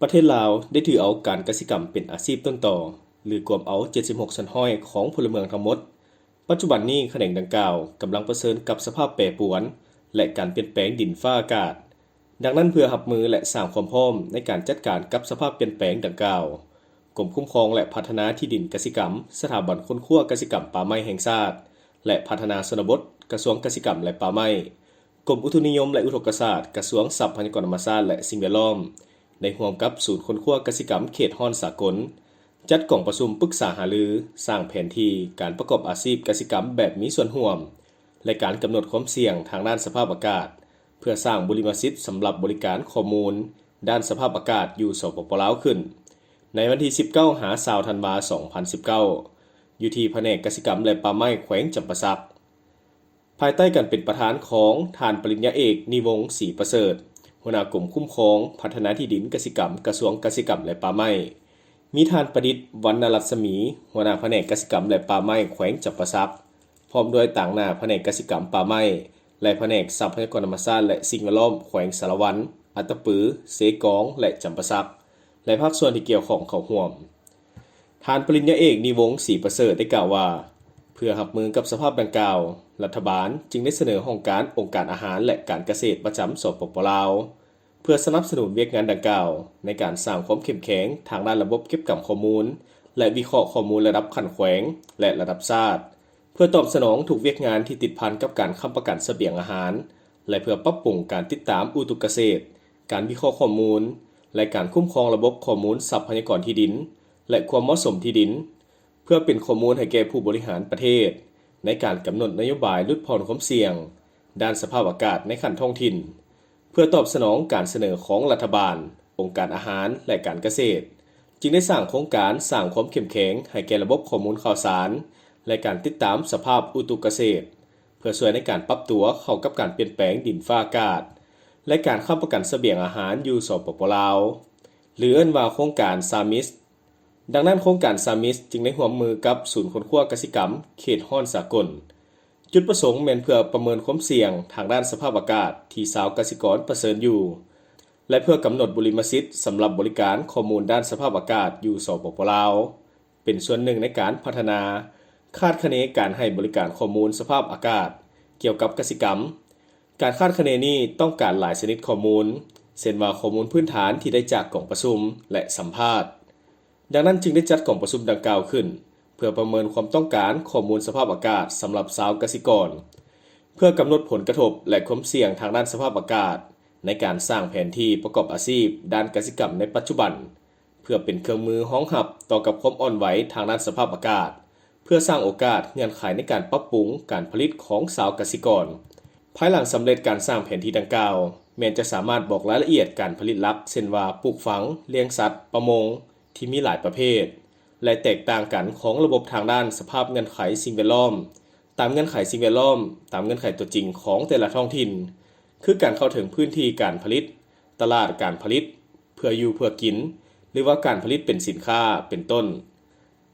ປະເທດລາວໄດ້ຖືເອົາການກະສິກຳເປັນອາຊີບຕົ້ນຕໍ ຫຼື ກວມເອົາ ເຈັດສິບຫົກສ່ວນຮ້ອຍ ຂອງພົນລະເມືອງທັງໝົດ. ປັດຈຸບັນນີ້ຂະແໜງດັ່ງກ່າວກຳລັງປະເຊີນກັບສະພາບແປປວນ ແລະ ການປ່ຽນແປງດິນຟ້າອາກາດ. ດັ່ງນັ້ນ, ເພື່ອຮັບມື ແລະ ສ້າງຄວາມພ້ອມໃນການຈັດການກັບສະພາບປ່ຽນແປງດັ່ງກ່າວ, ກົມຄຸ້ມຄອງ ແລະ ພັດທະນາທີ່ດິນກະສິກຳ, ສະຖາບັນຄົ້ນຄວ້າກະສິກຳປ່າໄມ້ແຫ່ງຊາດ ແລະ ພັດທະນາຊົນນະບົດ, ກະຊວງກະສິກຳ ແລະ ປ່າໄມ້, ກົມອຸຕຸນິຍົມ ແລະ ອຸທົກກະສາດ, ກະຊວງຊັບພະຍາກອນທຳມະຊາດ ແລະ ສິ່ງແວດລ້ອມ ໄດ້ຮ່ວມກັບສູນຄົ້ນຄວ້າກະສິກຳເຂດຮ້ອນສາກົນ ຈັດກອງປະຊຸມປຶກສາຫາລື, ສ້າງແຜນທີ່ການປະກອບອາຊີບກະສິກຳແບບມີສ່ວນຮ່ວມ ແລະ ການກຳນົດຄວາມສ່ຽງທາງດ້ານສະພາບອາກາດ ເພື່ອສ້າງບຸລິມະສິດສຳລັບບໍລິການຂໍ້ມູນດ້ານສະພາບອາກາດຢູ່ ສປປ ລາວ ຂຶ້ນ ໃນວັນທີ ສິບເກົ້າ ຫາ ຊາວ ທັນວາ ສອງພັນສິບເກົ້າ ຢູ່ທີ່ພະແນກກະສິກຳ ແລະ ປ່າໄມ້ ແຂວງຈຳປາສັກ. ພາຍໃຕ້ການເປັນປະທານຂອງທ່ານປະລິນຍາເອກ ນີວົງ ສີປະເສີດ, ຫົວໜ້າກົມຄຸ້ມຄອງພັດທະນາທີ່ດິນກະສິກຳ, ກະຊວງກະສິກຳ ແລະ ປ່າໄມ້, ມີທ່ານປະດິດ ວັນນະລັດສະໝີ, ຫົວໜ້າພະແນກກະສິກຳ ແລະ ປ່າໄມ້ ແຂວງຈຳປາສັກ, ພ້ອມດ້ວຍຕາງໜ້າພະແນກກະສິກຳ, ປ່າໄມ້ ແລະ ພະແນກຊັບພະຍາກອນທຳມະຊາດ ແລະ ສິ່ງແວດລ້ອມ ແຂວງສາລະວັນ, ອັດຕະປື, ເຊກອງ ແລະ ຈຳປາສັກ ແລະ ພາກສ່ວນທີ່ກ່ຽວຂ້ອງເຂົ້າຮ່ວມ. ທ່ານປະລິນຍາເອກ ນີວົງ ສີປະເສີດ ໄດ້ກ່າວວ່າ, ເພື່ອຮັບມືກັບສະພາບດັ່ງກ່າວ, ລັດຖະບານຈຶ່ງໄດ້ສະເໜີຫ້ອງການອົງການອາຫານ ແລະ ການກະເສດປະຈຳ ສປປ ລາວ ເພື່ອສະໜັບສະໜູນວຽກງານດັ່ງກ່າວ ໃນການສ້າງຄວາມເຂັ້ມແຂງທາງດ້ານລະບົບເກັບກຳຂໍ້ມູນ ແລະ ວິເຄາະຂໍ້ມູນລະດັບຂັ້ນແຂວງ ແລະ ລະດັບຊາດ ເພື່ອຕອບສະໜອງທຸກວຽກງານທີ່ຕິດພັນກັບການຄ້ຳປະກັນສະບຽງອາຫານ ແລະ ເພື່ອປັບປຸງການຕິດຕາມອຸຕຸກະເສດ, ການວິເຄາະຂໍ້ມູນ ແລະ ການຄຸ້ມຄອງລະບົບຂໍ້ມູນຊັບພະຍາກອນທີ່ດິນ ແລະ ຄວາມເໝາະສົມທີ່ດິນ, ເພື່ອເປັນຂໍ້ມູນໃຫ້ແກ່ຜູ້ບໍລິຫານປະເທດ ໃນການກຳນົດນະໂຍບາຍຫຼຸດຜ່ອນຄວາມສ່ຽງດ້ານສະພາບອາກາດໃນຂັ້ນທ້ອງຖິ່ນ, ເພື່ອຕອບສະໜອງການສະເໜີຂອງລັດຖະບານ, ອົງການອາຫານ ແລະ ການກະເສດ, ຈຶ່ງໄດ້ສ້າງໂຄງການສ້າງຄວາມເຂັ້ມແຂງໃຫ້ແກ່ລະບົບຂໍ້ມູນຂ່າວສານ ແລະ ການຕິດຕາມສະພາບອຸຕຸກະເສດ ເພື່ອຊ່ວຍໃນການປັບຕົວເຂົ້າກັບການປ່ຽນແປງດິນຟ້າອາກາດ ແລະ ການຄ້ຳປະກັນສະບຽງອາຫານຢູ່ ສປປ ລາວ ຫຼື ເອີ້ນວ່າໂຄງການ ຊາມິສ. ດັ່ງນັ້ນ, ໂຄງການ ຊາມິສ ຈຶ່ງໄດ້ຮ່ວມມືກັບສູນຄົ້ນຄວ້າກະສິກຳເຂດຮ້ອນສາກົນ. ຈຸດປະສົງແມ່ນເພື່ອປະເມີນຄວາມສ່ຽງທາງດ້ານສະພາບອາກາດທີ່ຊາວກະສິກອນປະເຊີນຢູ່ ແລະ ເພື່ອກຳນົດບຸລິມະສິດສຳລັບບໍລິການຂໍ້ມູນດ້ານສະພາບອາກາດຢູ່ ສປປ ລາວ ເປັນສ່ວນໜຶ່ງໃນການພັດທະນາ, ຄາດຄະເນການໃຫ້ບໍລິການຂໍ້ມູນສະພາບອາກາດກ່ຽວກັບກະສິກຳ. ການຄາດຄະເນນີ້ຕ້ອງການຫຼາຍຊະນິດຂໍ້ມູນ, ເຊັ່ນວ່າຂໍ້ມູນພື້ນຖານທີ່ໄດ້ຈາກກອງປະຊຸມ ແລະ ສຳພາດ. ດັ່ງນັ້ນຈຶ່ງໄດ້ຈັດກອງປະຊຸມດັ່ງກ່າວຂຶ້ນ ເພື່ອປະເມີນຄວາມຕ້ອງການຂໍ້ມູນສະພາບອາກາດສຳລັບຊາວກະສິກອນ, ເພື່ອກຳນົດຜົນກະທົບ ແລະ ຄວາມສ່ຽງທາງດ້ານສະພາບອາກາດ ໃນການສ້າງແຜນທີ່ປະກອບອາຊີບດ້ານກະສິກຳໃນປັດຈຸບັນ, ເພື່ອເປັນເຄື່ອງມືຮອງຮັບຕໍ່ກັບຄວາມອ່ອນໄຫວທາງດ້ານສະພາບອາກາດ, ເພື່ອສ້າງໂອກາດເງື່ອນໄຂໃນການປັບປຸງການຜະລິດຂອງຊາວກະສິກອນ. ພາຍຫຼັງສຳເລັດການສ້າງແຜນທີ່ດັ່ງກ່າວ, ແມ່ນຈະສາມາດບອກລາຍລະອຽດການຜະລິດຫຼັກ, ເຊັ່ນວ່າ ປູກຝັງ, ລ້ຽງສັດ, ປະມົງ ທີ່ມີຫຼາຍປະເພດ ແລະ ແຕກຕ່າງກັນຂອງລະບົບທາງດ້ານສະພາບເງື່ອນໄຂສິ່ງແວດລ້ອມ, ຕາມເງື່ອນໄຂສິ່ງແວດລ້ອມ, ຕາມເງື່ອນໄຂຕົວຈິງຂອງແຕ່ລະທ້ອງຖິ່ນ, ຄືການເຂົ້າເຖິງພື້ນທີ່ການຜະລິດ, ຕະຫຼາດການຜະລິດ, ເພື່ອຢູ່ເພື່ອກິນ ຫຼືວ່າການຜະລິດເປັນສິນຄ້າ ເປັນຕົ້ນ.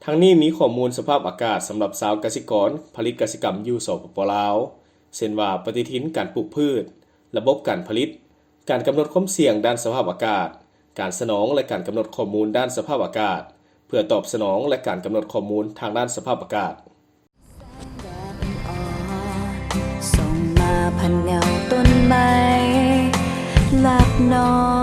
ທັງນີ້ມີຂໍ້ມູນສະພາບອາກາດສຳລັບຊາວກະສິກອນຜະລິດກະສິກຳຢູ່ ສປປ ລາວ ເຊັ່ນວ່າ ປະຕິທິນການປູກພືດ, ລະບົບການຜະລິດ, ການກຳນົດຄວາມສ່ຽງດ້ານສະພາບອາກາດ, ການສະໜອງ ແລະ ການກຳນົດຂໍ້ມູນດ້ານສະພາບອາກາດ ເພື່ອຕອບສະໜອງ ແລະ ການກຳນົດຂໍ້ມູນທາງດ້ານສະພາບອາກາດ. ສ່ອງມາຜ່ານເງົາຕົ້ນໄມ້ ລັບນ້ອງ